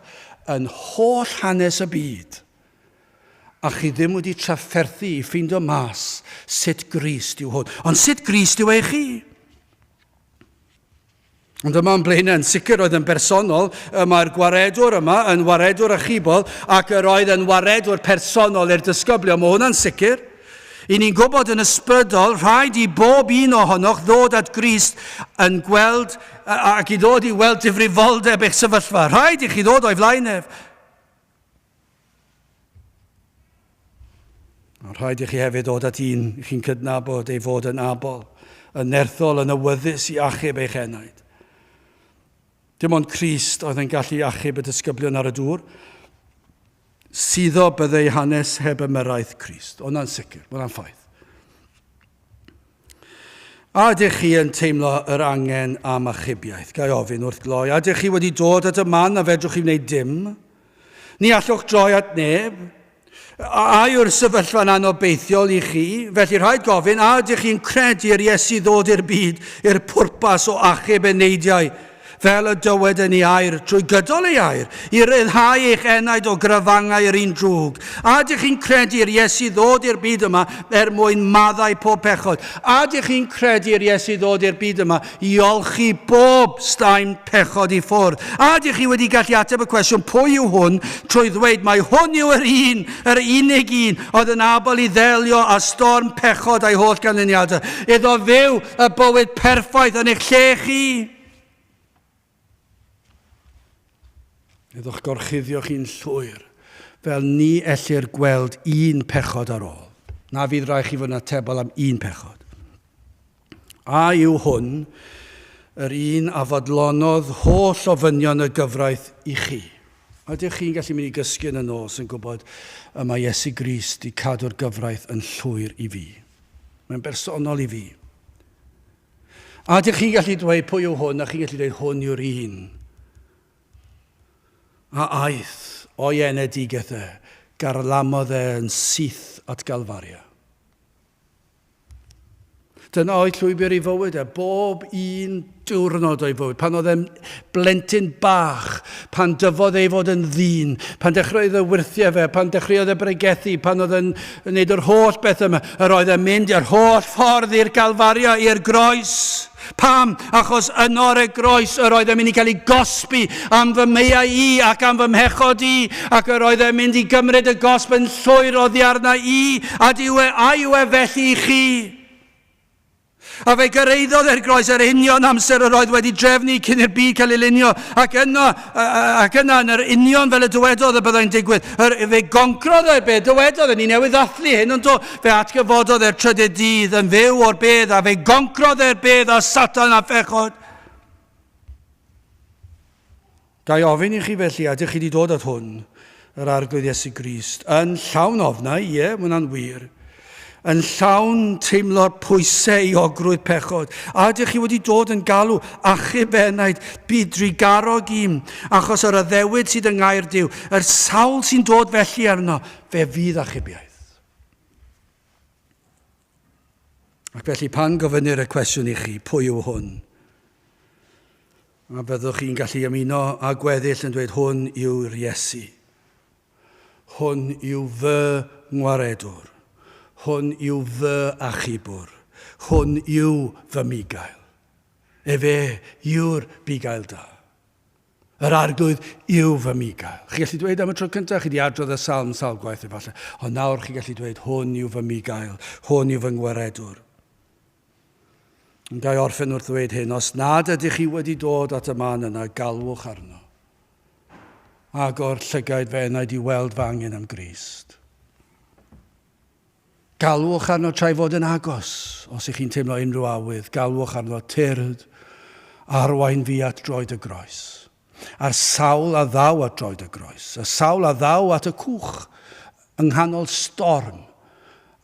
yn holl hanes y byd. A chi ddim wedi trafferthu i ffeindio mas sut Grist yw hwn. Ond sut Grist yw eich chi? Ond yma yn Blaenau, yn sicr roedd yn bersonol, y mae'r gwaredwr yma yn waredwr achubol ac yr oedd yn waredwr personol i'r disgyblion, mae hwnna'n sicr. I ni'n gwybod yn ysbrydol, rhaid i bob un ohonoch ddod at Grist yn gweld ac i ddod i weld difrifoldeb eich sefyllfa. Rhaid i chi ddod o'i flaen ef. Ond rhaid i chi hefyd ddod at un i chi'n cydnabod ei fod yn abol, yn nerthol, yn awyddus i achub eich enaid. Dim ond Crist oedd yn gallu achub y disgyblion ar y dŵr. Suddo byddai hanes heb ymyrraeth Crist. Hwnna'n sicr, hwnna'n ffaith. A ydych chi yn teimlo yr angen am achubiaeth? Ga i ofyn wrth gloi, a ydych chi wedi dod at y man na fedrwch chi wneud dim? Ni allwch droi at neb? A yw'r sefyllfa'n anobeithiol i chi? Felly rhaid gofyn, a ydych chi'n credu i'r Iesu ddod i'r byd i'r pwrpas o achub eneidiau? fel y dywed yn ei air, trwy gydol ei air, i ryddhau eich enaid o grafangau yr un drwg. A ydych chi'n credu i'r Iesu ddod i'r byd yma er mwyn maddau pob pechod? A ydych chi'n credu i'r Iesu ddod i'r byd yma i olchi bob staen pechod i ffwrdd? A ydych chi wedi gallu ateb y cwestiwn pwy yw hwn trwy ddweud mai hwn yw yr un, yr unig un, oedd yn abl i ddelio â storm pechod a'i holl ganlyniadau, iddo fyw y bywyd perffaith yn eich lle chi? Iddo'ch gorchuddio chi'n llwyr, fel ni ellir gweld un pechod ar ôl. Na fydd rhaid chi fod yn atebol am un pechod. A yw hwn yr un a fodlonodd holl ofynion y gyfraith i chi? Ydych chi'n gallu mynd i gysgu yn y nos yn gwybod y mae Iesu Grist di cadw'r gyfraith yn llwyr i fi? Mae'n bersonol i fi. A ydych chi'n gallu dweud pwy yw hwn, a chi'n gallu dweud hwn yw'r un a aeth o'i enedigaeth e, garlamodd e yn syth at Galfaria. Dyna oedd llwybr ei fywyd e, bob un diwrnod o'i fywyd. Pan oedd e'n blentyn bach, pan dyfodd ei fod yn ddyn, pan dechreuodd e wyrthiau fe, pan dechreuodd e bregethu, pan oedd e'n wneud yr holl beth yma, yr oedd e'n mynd i'r holl ffordd i'r Galfaria, i'r groes. Pam? Achos yno ar y groes yr oedd e'n mynd i cael ei gosbi am fy meiau i ac am fy mhechod i, ac yr oedd e'n mynd i gymryd y gosb yn llwyr oddi arna i, a dyw e, a yw e felly i chi? A fe gyrhaeddodd e'r groes yr union amser yr oedd wedi drefnu cyn i'r byd cael ei lunio, ac yno, ac yna yn yr union fel y dywedodd y byddai'n digwydd. Yr, fe goncrodd e'r bedd, dywedodd e, ni newydd ddathlu hyn, ond do, fe atgyfododd e'r trydydd dydd yn fyw o'r bedd, a fe goncrodd e'r bedd a Satan a phechod. Ga i ofyn i chi felly, a ydych chi wedi dod at hwn, yr Arglwydd Iesu Grist, yn llawn ofnau, ie, mae hwnna'n wir, yn llawn teimlo'r pwysau i ogrwydd pechod, a ydych chi wedi dod yn galw achub fy enaid, byd drugarog i'm, achos yr addewid sydd yng ngair Duw, yr sawl sy'n dod felly arno, fe fydd achubiaeth. Ac felly pan gofynnir y cwestiwn i chi, pwy yw hwn? A byddwch chi'n gallu ymuno â gweddill yn dweud hwn yw'r Iesu. Hwn yw fy ngwaredwr. Hwn yw fy achubwr. Hwn yw fy migail. Efe yw'r bugail da. Yr Arglwydd yw fy migail. Chi gallu dweud am y tro cyntaf, chi wedi adrodd y salm sawl gwaith efallai, ond nawr chi gallu dweud hwn yw fy migail, hwn yw fy ngwaredwr. Yn gael orffen wrth ddweud hyn, os nad ydych chi wedi dod at y man yna, galwch arno. Agor llygaid fy enaid i weld fy angen am Grist. Galwch arno tra'i fod yn agos, os ych chi'n teimlo unrhyw awydd, galwch arno tyrd, arwain fi at droed y groes. A'r sawl a ddaw at droed y groes, y sawl a ddaw at y cwch yng nghanol storm,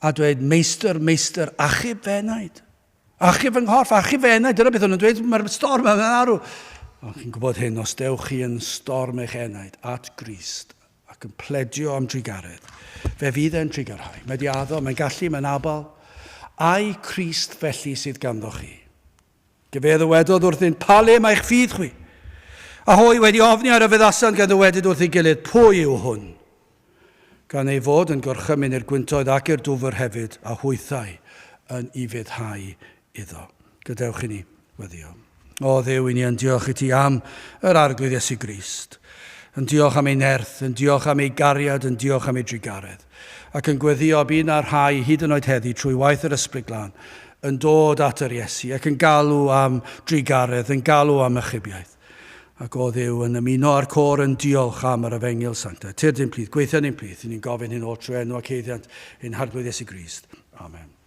a dweud, Meistr, Meistr, achub fy enaid. Achub fy nghorff, achub fy enaid. Dyna beth o'n nhw'n dweud, mae'r storm yn arw. Ond chi'n gwybod hyn, os dewch chi yn storm eich enaid at Grist ac yn pledio am drugaredd, fe fydd e'n trugarhau. Mae di addo, mae'n gallu, mae'n abal. Ai Crist felly sydd ganddo chi? Fe ddywedodd wrthynt, Pa le mae'ch ffydd chwi? A hwy wedi ofni a rhyfeddasant gan ddywedyd wrth ei gilydd, Pwy yw hwn? Gan ei fod yn gorchymyn i'r gwyntoedd ac i'r dwfr hefyd, a hwythau yn ufuddhau iddo. Gadewch i ni weddio. O Dduw, i ni yn diolch i ti am yr Arglwydd Iesu Grist. Yn diolch am ei nerth, yn diolch am ei gariad, yn diolch am ei drugaredd. Ac yn gweddio bydd na rhai, hyd yn oed heddi, trwy waith yr Ysbryd Glân, yn dod at yr Iesu ac yn galw am drugaredd, yn galw am achubiaeth. Ac o Dduw yn ymuno â'r côr yn diolch am yr Efengyl Sanctaidd. Tyrd ein plith, gweithio yn ein plith, i ni'n gofyn hyn oll trwy enw ac haeddiant ein Harglwydd Iesu Grist. Amen.